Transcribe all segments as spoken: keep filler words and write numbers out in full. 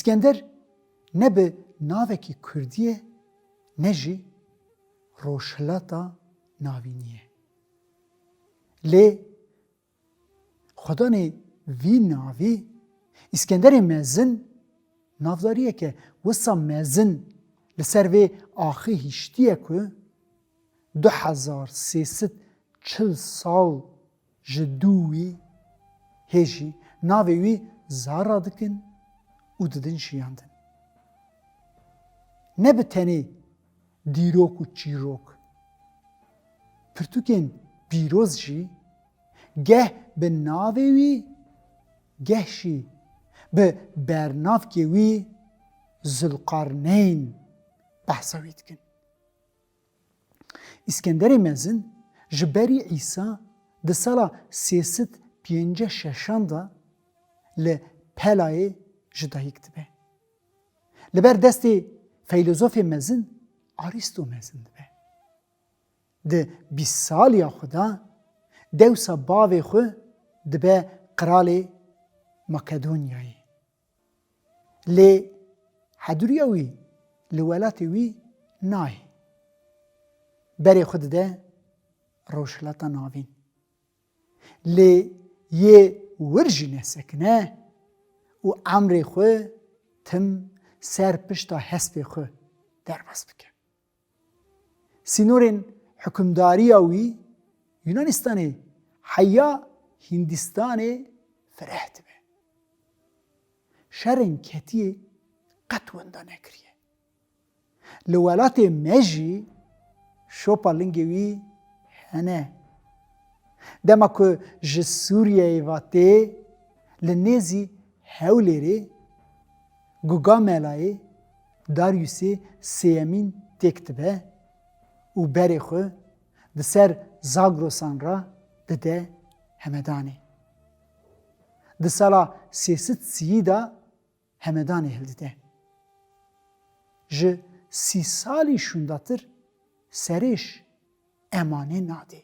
Îskender ne bi navekî kurdî ye, ne jî Rojhilata Navînî ye. Lê xwedanê vî navî, Îskenderê Mezin, navdariyeke wisa mezin li ser vê axê hiştiye ku du hezar sê sed çil sal ji dû wî hê jî navê wî zar radikin û didin jiyandin. Ne bi tenê dîrok û çîrok, pirtûkên pîroz jî geh bi navê wî, geh jî bi bernavkê wî Zulqarneyn behsa wî dikin. Îskenderê Mezin ji berî Îsa di sala sê sed pêncî şeşan de li Pelayê ji dayik dibe. Li ber destê feylozofê mezin Arîsto mezin dibe. Di bîst saliya xwe de dewsa bavê xwe dibe qiralê Makedonyayê. Lê hedûriya wî li welatê wî nayê. Berê xwe dide Rojhilata Navîn. Lê yê wir jî nesekine û emrê xwe tim ser pişta hespê xwe derbas bike. Sînorên hukimdariya wî Yunanistanê heya Hindistanê fireh dibe. Şerên ketiyê qet wenda nekiriye. Li welatê me jî şopa lingê wî hene. Dema ku ji Sûriyeyê ve tê, li nêzî Hewlêrê, Gugamelayê Daryusê Sêyemîn têk dibe û berê xwe di ser Zagrosan re dide Hemedanê. Di sala sê sed sîyî de Hemedanê hildide. Ji sî salî şûndatir serêş emanê nadê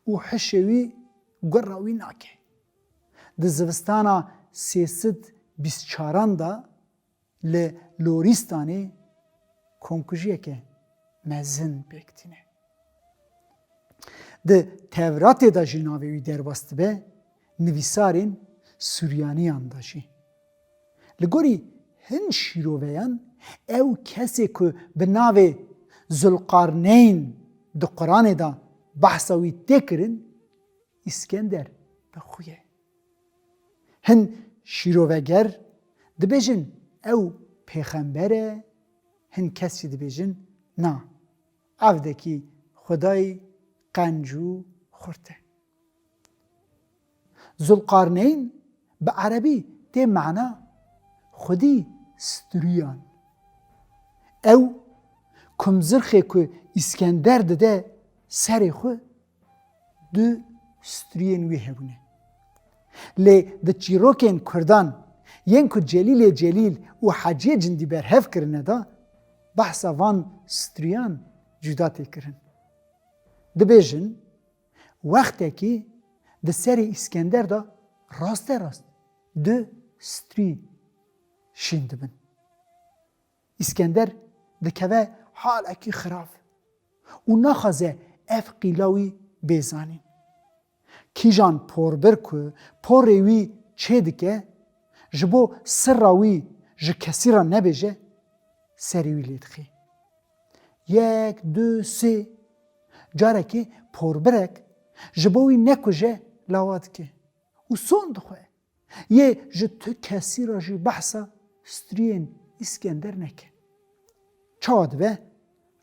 û hişê wî gura wî nake. Di zivistana sê sed bîst çaran de li Lorîstanê komkujiyeke mezin pêk tîne. Di Tevratê de jî navê wî derbas dibe, nivîsarên Suryaniyan de jî. Li gorî hin şîroveyan ew kesê ku bi navê Zulqarneyn di Quranê de behsa wî tê kirin, Îskender bi xwe ye. Hin şîroveger dibêjin ew pêxember e, hin kes jî dibêjin na, evdekî xwedayî qenc û xurt e. Zulqarneyn bi erebî tê mana xwedî stiriyan. Ew kumzirxê ku Îskender dide serê xwe, du striyên wî hebûne. Lê di çîrokên kurdan yên ku Celîlê Celîl û Heciyê Cindî berhev kirine de, behsa van striyan cuda tê kirin. Dibêjin, wextekî di serê Îskender de rasterast du strî şîn dibin. Îskender dikeve halekî xirab û naxwaze ev qîla wî bê zanîn. Kîjan porbir ku porê wî çêdike, ji bo sirra wî ji kesî re nebêje, serê wî lê dixê. Yek, du, sê, carekê porbirek ji bo wî nekuje lawa dike û son dixwe. Yê ji tu kesî re jî behsa striyên Îskender neke. Çawa dibe?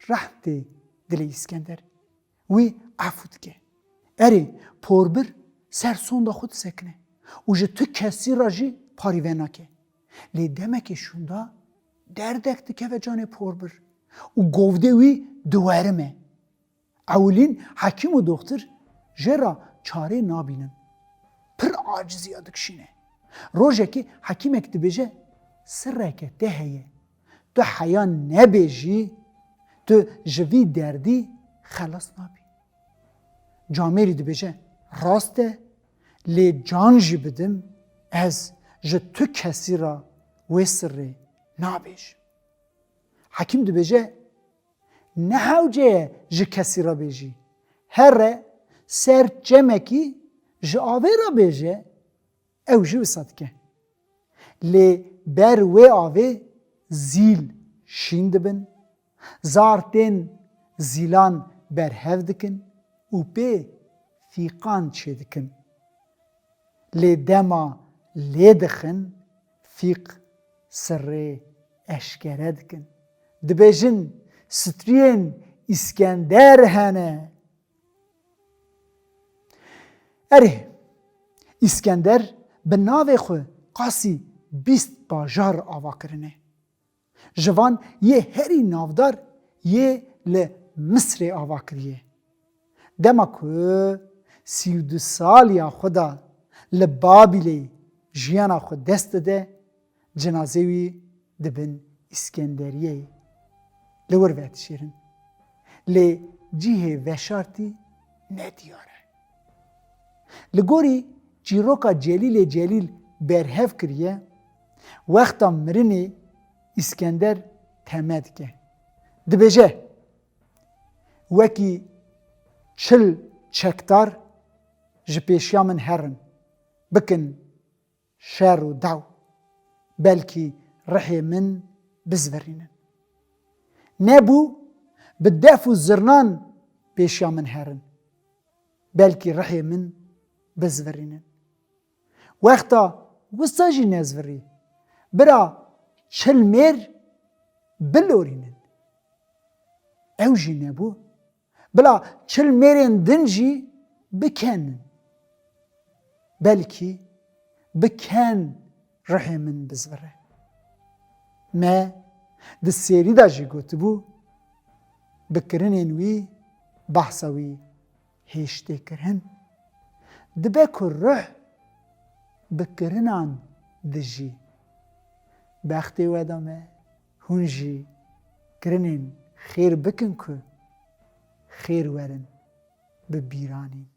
Rehm tê dilê Îskender. Wî efû dike. Erê, porbir ser sonda xwe disekine û ji tu kesî re jî parî venake. Lê demekê şûnda derdek dikeve canê porbir û govdê wî diwerime. Ewilîn hekîm û doxtir jê re çarê nabînin. Pir aciziya dikişîne. Rojekê hekîmek dibêje, sirreke te heye. Tu heya nebêjî, tu ji vî derdî xelas nabî. Camêrî dibêje, rast e, lê can jî bidim, ez ji tu kesî re wê sirrê nabêjim. Hekîm dibêje, ne hewce ye ji kesî re bêjî. Here ser çemekî ji avê re bêje, ew jî wisa dike. Lê ber wê avê zîl şîn dibin, zartên zîlan berhev dikin û pê fîqan çêdikin. Lê dema lê dixin, fîq sirrê eşkere dikin. Dibêjin, striyên Îskender hene. Erê, Îskender bi navê xwe qasî bîst bajar ava kirine. Ji van yê herî navdar yê li Misrê ava kiriye. Dema ku sî û du saliya xwe da li Babîlê jiyana xwe dest dide, cinazê wî dibin Îskenderiyeyê. Li wir vedişêrin. Lê cihê veşartî nediyar e. Li gorî çîroka Celîlê Celîl berhev kiriye, wexta mirinê Îskender teme dike. Dibêje, wekî çil çekdar ji pêşiya min herin, bikin şer û dew, belkî rihê min bizvirînin. Nebû, bi def û zirnan pêşiya min herin, belkî rihê min bizvirînin. Wexta wisa jî nezvirî, bira çil mêr bilorînin. Ew jî nebû, bila çil mêrên din jî bikenin. Belkî biken rihê min bizvire. Me di sêrî de jî gotibû, bi kirinên wî behsa wî hêj tê kirin. Dibe ku ruh bi kirinan dijî. Bextê we de me, hûn jî kirinên xêr bikin ku xêr werin bi bîranîn.